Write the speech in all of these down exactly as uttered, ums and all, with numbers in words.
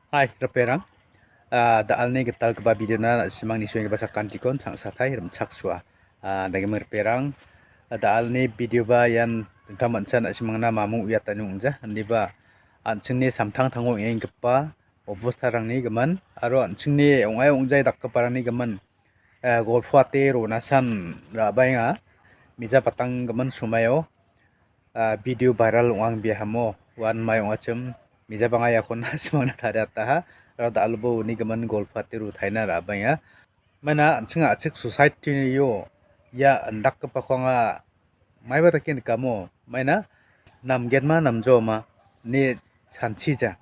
Hai, ripengrang. Ah, da·alni gitalgipa videona na·simangni soenggipa sakantikon changsatai rimchaksua. Ah, dagiming ripengrang, ah, da·alni videoba ian dingtang mancha na·simangna mamung uiatani ong·ja. Indiba an·chingni samtangtango ong·enggipa obostarangni gimin aro an·chingni ong·ai ong·jai dakgiparangni gimin, eh, golpoate ronasan ra·baenga. Mija patanggimin somaio, ah, video viral ong·angbiahamo, uan mai ong·achim, mija banga iakon na·simangna tariataha, aro da·albo uni gimin golpoate rotaina ra·baenga. Maina an·ching a·chik society-o ia indakgipako anga maiba dake nikamo, maina namgenma namjaoma ine chanchija.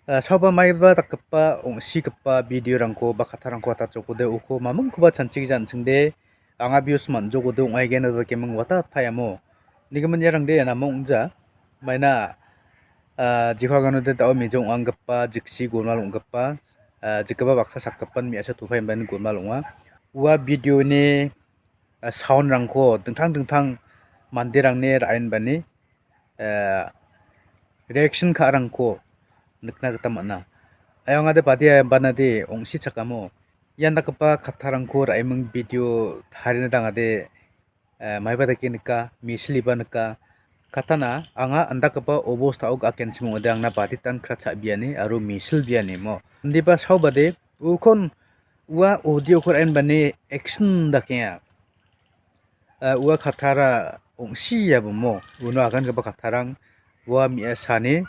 Ah, saoba maiba dakgipa ong·sigipa videorangko ba kattarangko atatjokode uko mamingkoba chanchigija an·chingde anga views man·jokode ong·aigen dakeming watatpaiamo. Nigimin iarangde namong ong·ja. Maina, ah, jikwa ganode da·o mijong ong·anggipa, jiksi golmal ong·gipa, ah, jikgipa baksa sakgipin me·asa topaimbain golmal ong·a. Ua videoni, ah, sound-rangko dingtang dingtang manderangni ra·enbani, eh, reaction ka·arangko nikna gita man·a. Ayongade badiabanade ong·sichakamo ian dakgipa kattarangko ra·eming video tarina dangade, eh, maiba dake nika, misiliba nika. Katana anga indakgipa obostao ga·akenchim ong·ode angna baditan kra cha·biani aro misilbiani mo. Indiba saobade ukon ua audio-ko ra·enbani action dakenga. Ah, ua kattara ong·siabomo uno agangipa kattarang ua me·asani,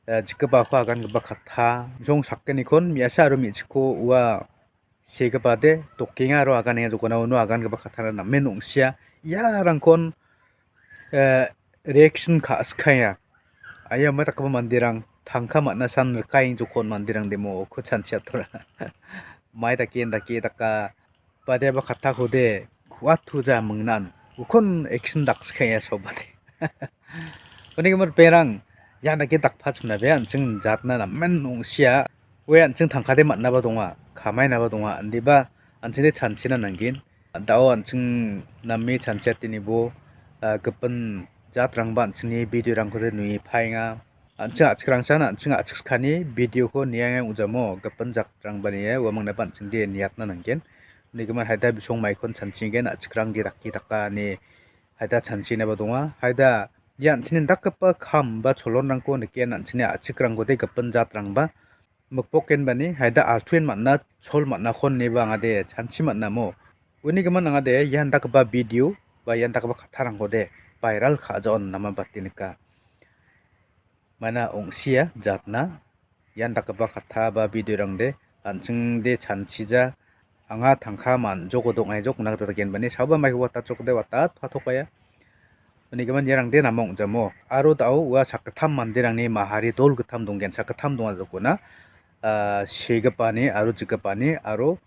ah, jikgipako agangipa katta. Jong sakgnikon me·asa aro me·chikko ua segipade dokenga aro aganenga jokona uno agangipa kattara namen ong·sia. Iarangkon, eh, reaction ka·skaia. Aia, ma dakgipa manderang tangka man·na san rikaeng jokon manderang demo uko chanchiatora. Mai dake, dake daka, badiaba kattakode, kuat tuja mingnan, ukon action dakskaia saobade. Uni gimin ripengrang, ian dake dakpachimna be an·ching jatna namen ong·sia. Ue an·ching tangkade man·naba donga, kamainaba donga, indiba an·chingde chanchina nanggen. Da·o an·ching name chanchiatenibo, ah, gipin jatrangba an·chingni videorangkode nue paenga. An·ching a·chikrangsan an·ching a·chikskani videoko niange ong·jamo gipin jatrangba nie uamangnaba an·chingde niatna nanggen. Unigimin haida bisong maikon chanchigen a·chikrangde dake daka ine haida chanchinaba donga. Haida ia an·chingni indakgipa kam ba cholonrangko niken an·chingni a·chikrangkode gipin jatrangba mikpokenbani haida altuain man·a, chol man·akon ineba angade chanchi man·amo. Uni gimin angade ian dakgipa video ba ian dakgipa kattarangkode viral ka·jaon nama bate nika. Mana ong·sia jatna ian dakgipa katta ba videorangde an·chingde chanchija. Anga tangka man·joko dong·aijok nang·gita dakenbani saoba maiko watatjokode watat patokbaia. Unigimin iarangde nama ong·jamo. Aro da·o ua sakgittam manderangni mahari dol gittam donggen, sakgittam donga jokona, ah, segipani aro jikgipani aro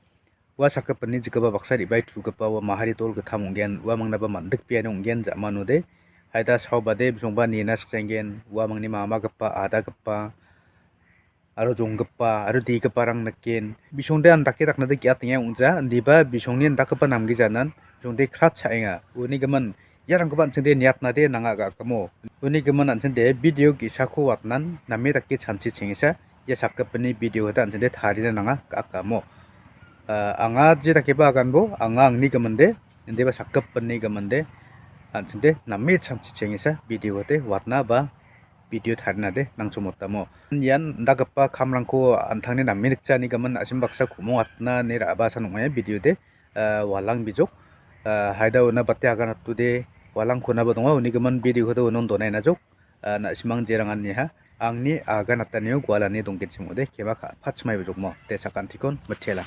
ua sakgipani jikgipa baksa re·bae tugipa ua mahari dol gittam ong·gen, uamangnaba man·dikbeani ong·gen ja·manode. Haida saobade bisongba nina sikjanggen, uamangni mamagipa, adagipa, aro jonggipa aro degiparang niken. Bisongde an dake daknade ge·atenga ong·ja, indiba bisongni indakgipa namgijanan bisongde krat cha·enga. Uni gimin iarangkoba an·chingde niatnade nanga ga·akamo. Uni gimin an·chingde video ge·sako watnan name dake chanchi chengesa ia sakgipini videokode an·chingde tarina nanga ga·akamo. Ah, anga je dakeba aganbo, anga angni giminde, indiba sakgipini giminde, an·chingde name chanchi chengesa videokode watna ba video tarinade nangchomotamo. Ian indakgipa kamrangko an·tangni name nikjaani gimin na·sim baksa ku·mong atna ine ra·basan ong·aia videode, ah, walang bijok, ah, haida una bate aganatode walangkonaba donga, uni gimin videokode unon donaina jok, ah, na·simang jeranganiha angni aganatanio gualani donggenchim ong·ode kema ka·pachimai bijokmo de sakantikon mitela.